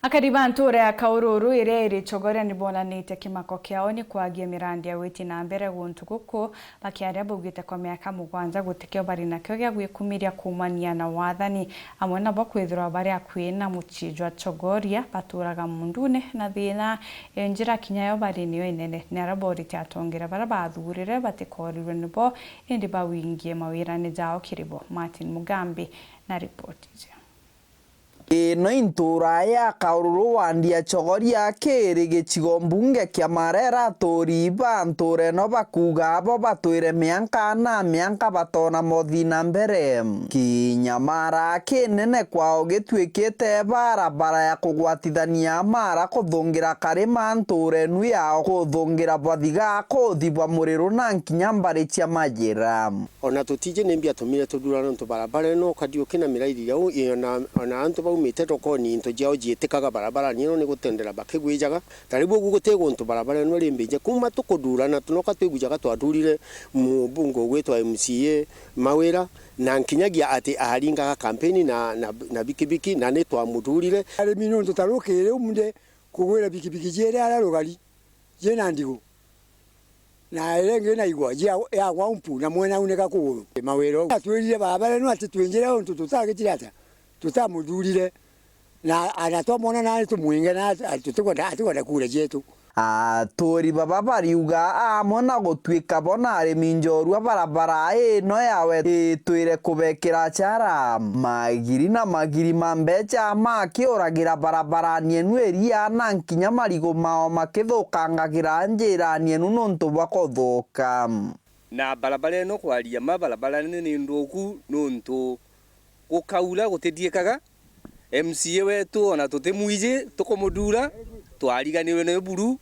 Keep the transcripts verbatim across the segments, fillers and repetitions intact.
Akari ba ntuura ya Kaururu iria iri Chogoria ni bonanitie kimako kiao ni kwagia mirandi ya gwiti na mbere guntu guku, bakiaria baugite kwa miaka mugwanja gutikio bari nakio gia gwikumiria kuumania na wathani, amwe nabo kwithirwa bari akui na mucii jwa Chogoria, baturaga mundune na thina e njira kinya yo bari niyo inene. Ni aria borite atongeria baria bathuurire batikorirwe nibo, indi bawingie mawirane jao kiri bo. Martin Mugambi na ripoti iji. Ino i ntuura ya Kaururu wandi ya Chogoria kiri gicigo mbunge kia Marera. Aturi ba ntuura ino bakuuga abo batwire mianka na mianka batoona mothi na mbere. Kinyamara kinene kwao gitwikite barabara ya kugwatithania Mara kuthungira Karima, ntuura inu yao kuthungira Bwathiga, kuthi bwa Muriru na nkinya mbari cia Majira. Ona tutiji ni mbi atumire tuthurana nontu barabara ino ukathiuki na mirairi jau, i ona, ona antu baumite thokoni into ciao ciitikaga barabarani ino ni gutendera bakigwijaga. Ta riu ugu guti guntu barabara ino iri mbije. Kuuma tukuthurana, tunoka twigujaga twathurire mubunge ugwitwa M C A Mawira, na nkinyagia ati aringaga kampeni na, na, na bikibiki, na ni twamuthurire. Arimi nontu ta rukiri umunthi kugwira bikibiki ciiri aria rugari, ciina ndigu. Na iria ingi naigua, ya, ya gwa umpu, na mwena unika kuguru. Mawira uu atwirire barabara ino ati twinjire untu tutagitire atia, tutamuthurire. Na, na twamwona na tumwinge na ati, tutikwenda, atikwenda kura cietu. Aturi baba bariuga amwe na gutwika bo na arimi njorua, barabara ino yawe itwire kubekira achara. Magiri na magiri ma mbecha makiuragira barabarani enu iria, na nkinya marigu mao makithukangagira njirani enu nontu bwa kuthuka. Na barabara ino kwaria ma, barabara ni, ni nthuku nontu gukaura gutithiikaga. M C A wetu ona tutimwiji, tukumuthura, twariganirwe ni buru,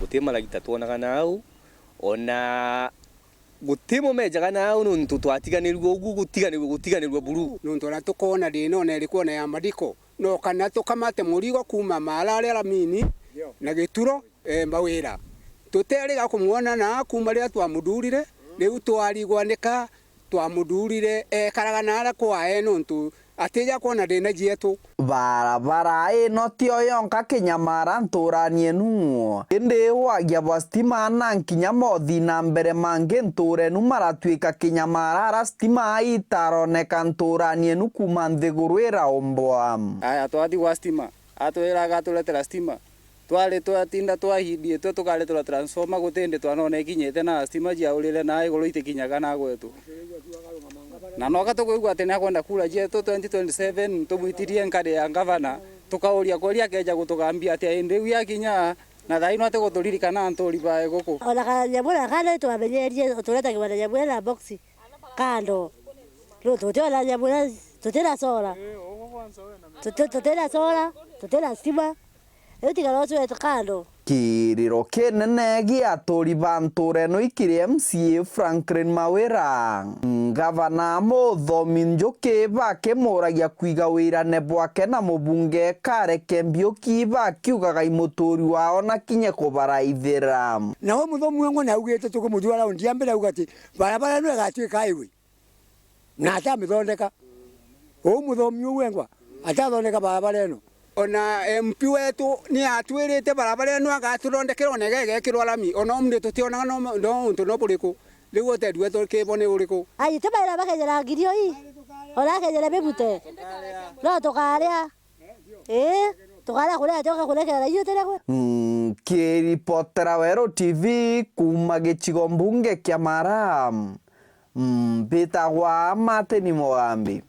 guti maragita twonaga nau, ona guti mumejaga nau nontu twatiganirue ugu, gutiganirue, gutiganirue buru. Nontu ona tukoona thina ona iriku ona ya mathiko, no kana tukamate murigo kuuma Mara aria ramini na Gituro, eh, Mawira. Tuteriga kumwona na kuuma riria twamuthurire, riu twarigwa nika twamuthurire ekaraga na aria kwae nontu atija kwona thina cietu. Barabara ino tio yonka kinyamara nturani enu, indi wagia bwa stima na nkinya mothi na mbere mangi ntura enu maratwika kinyamara, ara stima itaroneka nturani enu kuuma nthiguru iraumbwa. Aya, twathi gwa stima, atwira agaturetera stima. Twari twatinda twahindiitwe tukareterwa transformer, guti indi twanona ikinyite na stima ciaurire na iguru itikinyaga na gwetu. Na noka tukwigua ati niakwenda kura cietu twenty twenty-seven, tumwitirie nkari ya ngavana, tukauria kuria akeja gutugambia ati indi iu yakinya, na thaino atiguturirikana anturi bae guku. Ona kanyamura kana twamenyerie, uturetagirwa na nyamura na box kando. Riu tutiona nyamura, tutina solar. Tuti-, tutina solar, tutina stima. Riu tigara ucio wetu kando. Kiriro kinene gia aturi ba ntura ino ikiri M C A Franklin Mawira. Ngavana Muthomi Njuki bakimuragia kwiga wirane bwake na mubunge Kareke Mbiuki, bakiugaga i muturi wao na kinya kubaraithira. Nawe Muthomi wengwa ni augite, tukimuthua raundi ya mbere, auga ati barabara ino igatuika highway. Na atamithondeka. Uu Muthomi uu wengwa, atathondeka barabara ino. Ona M P wetu ni atwirite barabara ino agatuthondekera, ona igegekirwa rami. Ona umri tutionaga no, no untu no buriku. Riu utendi wetu kibo ni uriku? Ai, ti baira bakejera ngiri ii, ona akejera mibute. No tukaria. Ii, tukaria kuria, tioka kuria kera iu tire kwe. Nkiripotera Weru T V kuuma gicigo mbunge kia Mara. Mbitagwa Martin Mugambi.